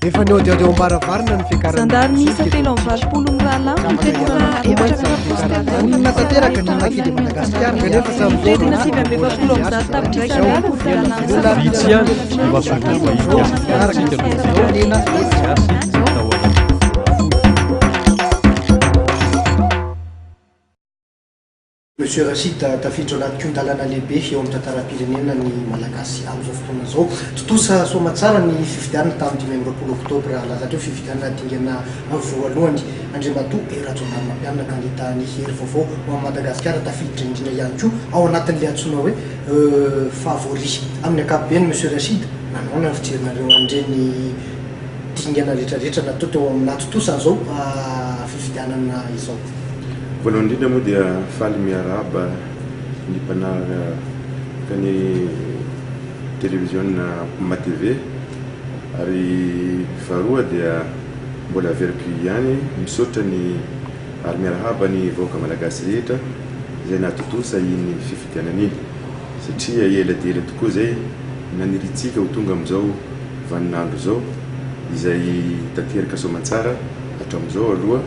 Efa nihaodihaody eo am-baravarana ny fiakaran'ny Zandary miisa solika eto amintsika. 83 mirahalahy no Tapaka efatra ihany koa amby mantsy efapolo ny sy fiakaran'ny telonjato Olona tanteraka ny Makidi Madagasikara kanefa samy izao Mitentina 149 tapitrisa ariary ny fialana Vitsy ihany ny masoivoho vahiny afrikantsika no dingana gasy tao anatin'ny fotoana fohy. Monsieur Rachid, tafiditra ao anaty kihon-dalana lehibe eo amin'ny tantaram-pirenena ny Malagasy amin'izao fotoana izao. Tontosa soamatsara ny fifidianana tamin'ny 25 oktobra lasa teo, fifidianana dingana voalohany. Andriamatoa Hery Rajaonarimampianina, kandida ny Hery Vaovao ho an'i Madagasikara, tafiditra indrindra ihany koa ao anatin'ilay antsoina hoe favori. Amin'ny ankapobeny, Monsieur Rachid, manahoana ny fijerinareo an'ireny dingana rehetrarehetra natao teo amin'ny nahatontosa an'izao fifidianana izao? Voalohany indrindra moa dia faly miarahaba ny mpanaraka ny televiziona MATV ary faharoa dia mbola averiko ihany misaotra ny ary miarahaba ny vahoaka malagasy rehetra izay nahatontosa iny fifidianana iny satria ela dia ela tokoa izay naniriantsika ho tonga amin'izao vaninandro izao izay tanteraka soamantsara hatramin'izao aloha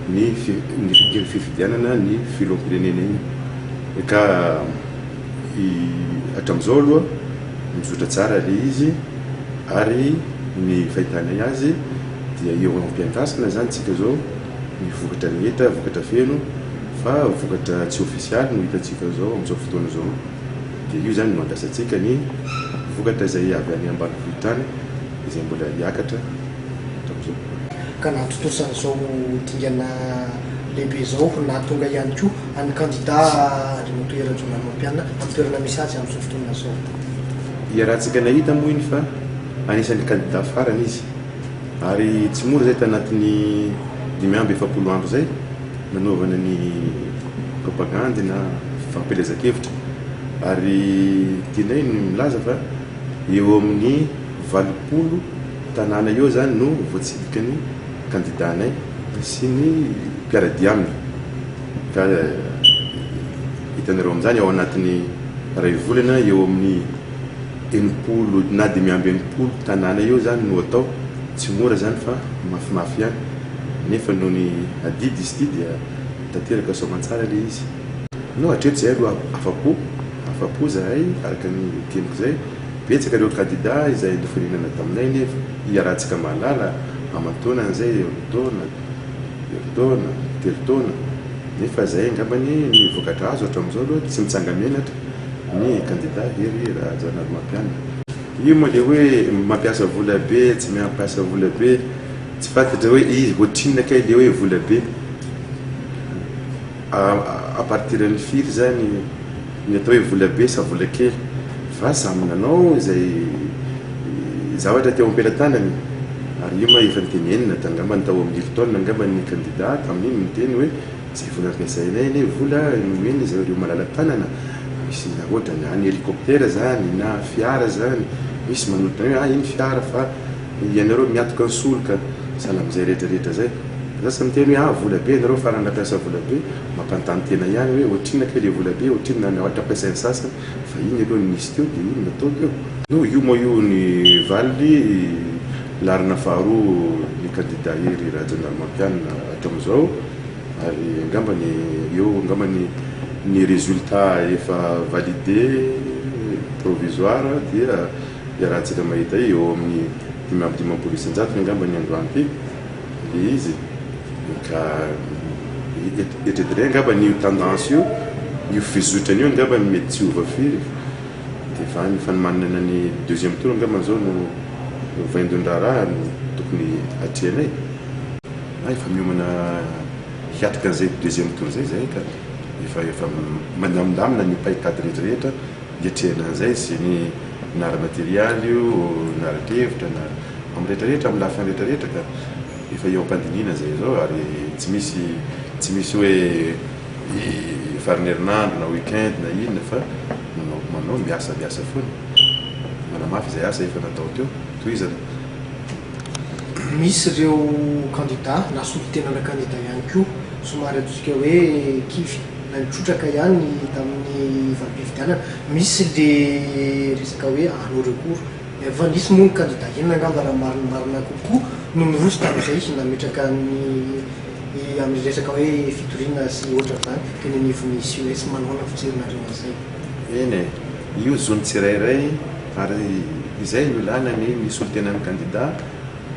ny ny fifidianana ny filoham-pirenena iny ka hatramin'izao aloha mizotra tsara ilay izy ary ny fahitanay azy dia eo am-piandrasana izany tsika izao ny vokatra rehetra, vokatra feno fa vokatra tsy ofisialy no hitantsika izao amin'izao fotoana izao dia io izany no andrasantsika ny vokatra izay avy any ambanivohitra any izay mbola hiakatra hatramin'izao. Ka nahatontosa an'izao dingana lehibe izao, nahatonga ihany koa an'ny kandida Andriamatoa Hery Rajaonarimampianina amin'ny toerana misy azy amin'izao fotoana izao. Iarahantsika nahita moa iny fa anisan'ny kandida farany izy ary tsy mora izay tanatin'ny 45 andro izay nanaovana ny propagandy na fampielezan-kevitra ary tianay ny milaza fa eo amin'ny 80 tanàna eo izany no voatsidiky ny kandidanay sy ny mpiara-dia aminy ka hitanareo amin'izany ao anatin'ny iray volana eo amin'ny 60 na 65 tanàna eo izany no atao, tsy mora izany fa mafimafy ihany nefa noho ny adidy izy ity dia tanteraka soamantsara ilay izy. No hatreto izay aloha afa-po, afa-po izahay araka ny teniko izay, betsaka ireo kandida izay nifaninana taminay nefa iarahantsika mahalala aman-taonany izay, roa taona, herintaona, 3 taona, nefa izay angambany ny vokatra azo hatramin'izao aloha tsy mitsanga-menatra ny kandida Hery Rajaonarimampianina. Io moa le hoe mampiasa vola be, tsy mampiasa vola be, tsy fantatra hoe izy ohatrinona kay le hoe vola be. À partir ny firy zany ny atao hoe vola be sa vola kely fa samy nanao izay zavatra teo am-pelatanany ary io moa efa nitenenina angambany tao amin'ny Hilton angambany ny kandida tamin'iny niteny hoe izay vola ampiasainay anie vola nomena izay ireo malala-tanana misy ohatra na ny hélicoptère zany na fiara zany misy manolotra hoe ah iny fiara fa ianareo miantoka ny solika sahala amin'izay rehetrarehetra zay. Lasa miteny hoe ah vola be ianareo farany nampiasa vola be, mampanontany tena ihany hoe ohatrinona kay le vola be, ohatrinona ny ampiasain'ny sasany fa iny aloha no nisy teo dia iny no natao teo. No io moa io ny valiny laharana faharoa ny kandida Hery Rajaonarimampianina hatramin'izao ary angambany eo angambany ny résultat efa validé provisoire dia iarahantsika mahita eo amin'ny 55% angamba ny androany ity. Le izy ka eritreretina angamba io tendance io, io fizotrany io angamba mety tsy hiova firy dia efa ny fanomanana ny deuxième tour angamba zao no vaindohan-draharaha no tokony atrehanay. Efa miomana hiatrika an'izay deuxième tour izay zahay ka efa efa mandamindamina ny paikady rehetrarehetra hiatrehana an'izay sy ny na ara-materialy io na ara-kevitra na amin'ny rehetrarehetra, amin'ny lafiny rehetrarehetra ka efa eo am-pandinihina izay izao ary tsy misy tsy misy hoe faran'ny herinandro na week-end na inona fa manao manao miasa miasa foana, manamafy izay asa efa natao teo, tohizana. Misy ireo kandida na solontenana kandida ihany koa somary ataontsika hoe kivy na nitrotraka ihany tamin'ny valim-pifidianana. Misy le resaka hoe hanao recours. Efa nisy moa ny kandida enina angamba raha marimarina kokoa no niroso tamin'izay nametraka ny amin'ny resaka hoe fitoriana sy ohatran'izany teny anivon'ny CES. Manahoana ny fijerinareo an'izay? Eny e, io zon'ny tsirairay ary izay no ilana ny misolo tena ny kandida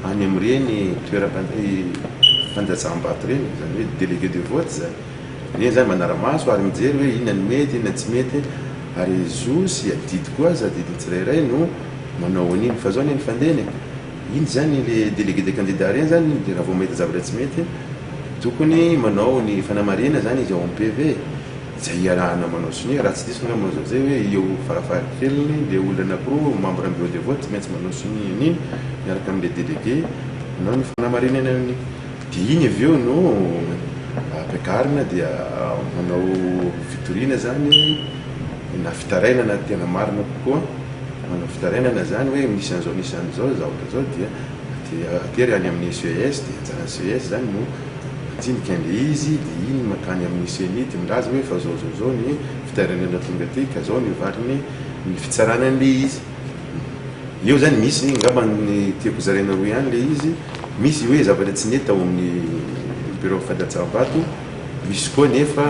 any amin'ireny toeram-pandatsaham-bato ireny, izany hoe délégué de vote izany. Ireny izany manara-maso ary mijery hoe inona no mety, inona no tsy mety ary zo sy adidy koa aza, adidin'ny tsirairay no manao an'iny. Fa izao anie ny fandehany e, iny izany le délégué de candidat ireny izany dia raha vao mahita zavatra tsy mety tokony manao ny fanamarihana izany izy ao amin'ny PV e. Izay iarahana manao sonia, raha tsy diso angamba manao izay hoe eo farafahakeliny le olona anakiroa membre ny bureau de vote tsy maintsy manao sonia an'iny miaraka amin'le délégué manao ny fanamarinana an'iny. Dia iny avy eo no ampiakarina dia manao fitoriana zany na fitarainana tena marina kokoa, manao fitarainana zany hoe misy an'izao misy an'izao zavatra zao dia atery any amin'ny CES dia anjaran'ny CES zany no Mandinika an'ilay izy dia iny mankany amin'ny Cenit milaza hoe fa zao zao zao ny fitarainana tonga aty ka zao ny valiny ny fitsarana an'ilay izy. Eo zany misy angamba ny tiako zaraina roa ihany ilay izy, misy hoe zavatra tsy nety ao amin'ny birao fandatsaham-bato, misy koa nefa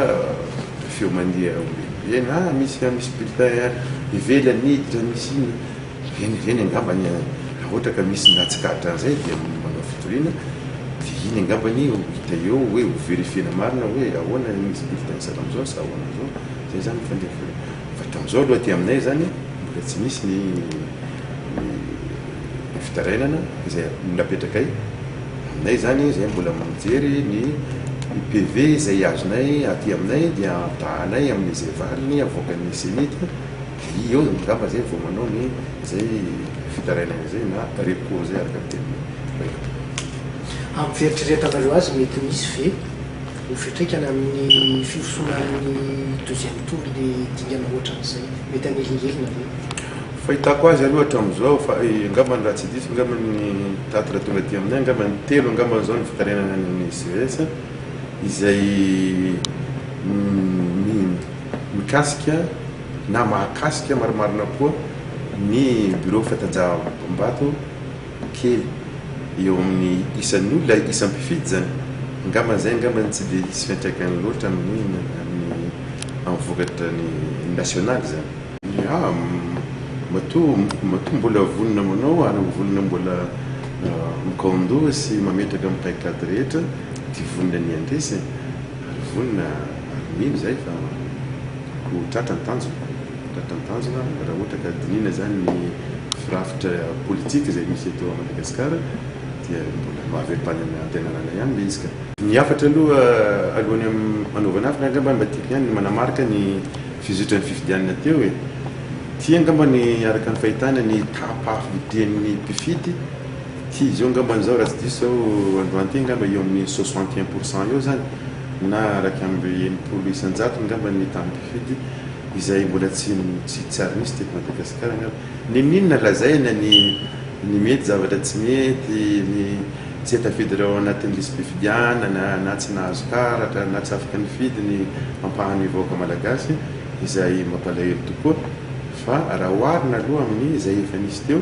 feo mandeha ombieny ah misy misy bulletin ivelany niditra misy inona. Ireny ireny angambany raha ohatra ka misy nahatsikaritra an'izay dia manao fitoriana dia iny angambany ho hita eo hoe ho verifier-na marina hoe ahoana ny misy bulletin sahala amin'izao sa ahoana izao, izay izany ny fandehako fa hatramin'izao aloha aty aminay izany mbola tsy misy ny ny fitarainana izay napetrakay aminay izany izay mbola mijery ny PV izay azonay aty aminay dia ampitahanay amin'izay valiny avoakan'ny Cenit. Dia eo angamba zay vao manao ny zay fitarainana izay na recours zay araka ny tenin'ny baiboly. Amin'ny fieritreretanareo azy mety misy ve ho fiantraikany amin'ny firosoana amin'ny deuxième tour le dingana ohatran'izay? Mety hanelingelina ve? Fahitako azy aloha hatramin'izao fa angambany raha tsy diso angambany ny tatitra tonga aty aminay angambany telo angambany izao ny fitarainana any amin'ny CES izay mikasika na mahakasika marimarina koa ny birao fatanjaham-bato kely eo amin'ny isan'ny olona, isam-pifidy izany. Angamba izay angamba no tsy dia hisy fiantraikany loatra amin'ny amin'ny amin'ny vokatra ny nasionaly izany. Ya, matoa matoa mbola vonona manao ary vonona mbola mikaon-doha sy mametraka ny paikady rehetra dia vonona ny handresy e. Ary vonona ary mino izahay fa ho tratra ny tanjona, ho tratra ny tanjona raha ohatra ka dinihina izany ny firafitra politika izay misy eto Madagasikara dia mbola mahavelom-panantenanana ihany ilay izy ka. Ny hafatra aloha alohan'ny hanaovana hafatra angamba mba tiako ihany ny manamarika ny fizotran'ny fifidianana teo e. Ity angamba ny araka ny fahitana ny taham-pahavitrihan'ny mpifidy. Ity izy io angambany izao raha tsy diso izao androany ity angamba eo amin'ny 61% eo izany na 61% angamba ny tahan'ny mpifidy izay mbola tsy tsy tsy ary nisy teto Madagasikara angamba. N'inon'inona lazaina ny ny mety zavatra tsy mety, ny tsy tafiditra ao anatin'ny lisi-pifidianana na tsy nahazo karatra na tsy afaka nifidy ny ampahan'ny vahoaka malagasy izay mampalahelo tokoa. Fa raha oharina aloha amin'ny izay efa nisy teo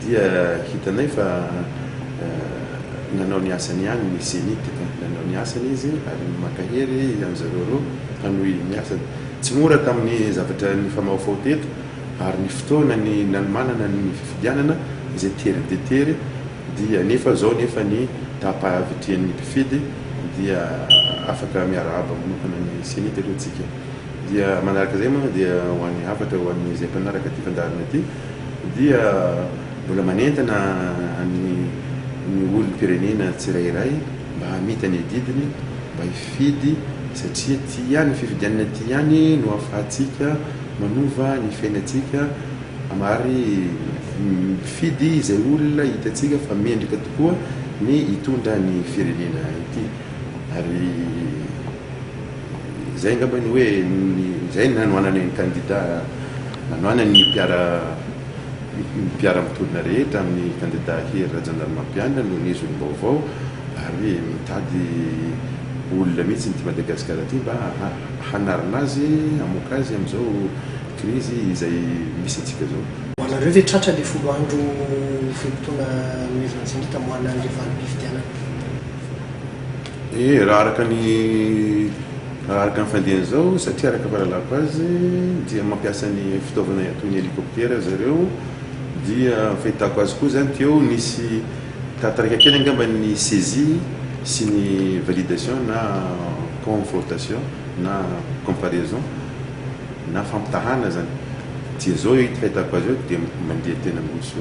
dia hitanay fa nanao ny asany ihany ny Cenit ka. Nanao ny asany izy ary mankahery an'zareo ireo hanohy ny asany. Tsy mora tamin'ny zavatra nifamahofaho teto ary ny fotoana ny nanomanana ny fifidianana izay tery dia tery dia nefa zao nefa ny taham-pahavitrihan'ny mpifidy dia afaka miarahaba manokana ny Cenit aloha tsika. Dia manaraka izay moa dia ho an'ny hafatra ho an'izay mpanaraka ity fandaharana ity dia mbola manentana ny ny olom-pirenena tsirairay mba hamita ny adidiny, mba hifidy satria ity ihany fifidianana ity ihany no ahafahantsika manova ny fiainantsika ary mifidy izay olona hitantsika fa mendrika tokoa ny hitondra ny firenena ity ary Izay angamba ny hoe izay ny nanohanana ny kandida, nanohanany ny mpiara mpiara-mitolona rehetra amin'ny kandida Hery Rajaonarimampianina noho ny izy olom-baovao ary mitady olona mihitsy ity Madagasikara ity mba hanarina azy, hamoaka azy amin'izao krizy izay misy antsika izao. Ho anareo ve tratra le 10 andro fe-potoana nomezana CENI tamoahana an'le valim-pifidianana? E, raha araka ny raha araka ny fandehany zao, satria araka fahalalako azy dia mampiasa ny fitaovana toy ny hélicoptère zareo, dia fahitako azy koa zany teo nisy taratarika kely angamba ny saisie sy ny validation na confortation na comparaison na fampitahana zany. Dia zao hita fahitako azy eo dia mandeha tena miroso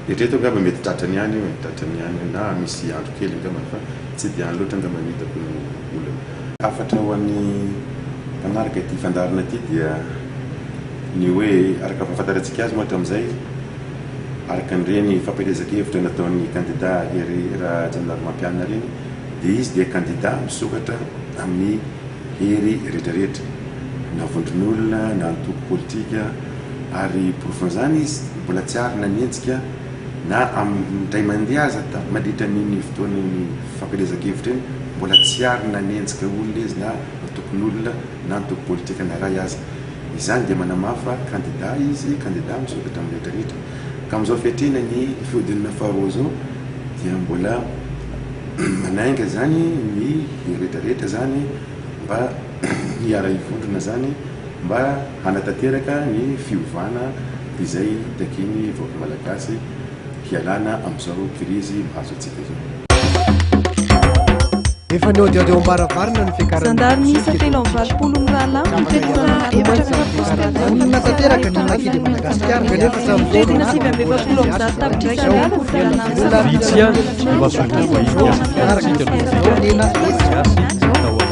eritrereto angamba mety tratrany ihany io e, tratrany ihany io na misy andro kely angamba, fa tsy dia any loatra angamba ny hitako no olana. Hafatra ho an'ny mpanaraka ity fandaharana ity dia ny hoe araka fahafantarantsika azy moa hatramin'izay, araka an'ireny fampielezan-kevitra nataon'ny kandida Hery Rajaonarimampianina ireny, dia izy dia kandida misokatra amin'ny hery rehetrarehetra, na vondron'olona na antoko politika, ary porofon'izany izy mbola tsy ary nanenjika na amin'ny indray mandeha aza mandritra an'iny fotoan'iny fampielezan-kevitra iny, mbola tsy ary nanenjika olona izy na antokon'olona na antoko politika na iray aza. Izany dia manamafy fa kandida izy, kandida misokatra amin'ny rehetrarehetra. Ka amin'izao fiatrehana ny fihodinana faharoa izao dia mbola manainga zany ny rehetrarehetra zany mba hiara-hivondrona zany mba hanatanteraka ny fiovana izay takian'ny vahoaka malagasy hialana amin'izao krizy mahazo antsika izao. Efa nihaodihaody eo am-baravarana ny fiakaran'ny Zandary miisa 83 mirahalahy mitentina 44 Olona tanteraka ny Maki de Madagasikara kanefa hatramin'izao Mitentina 149 tapitrisa ariary ny vola Vitsy ihany ny masoivoho vahiny aty amintsika no tena gasy tao.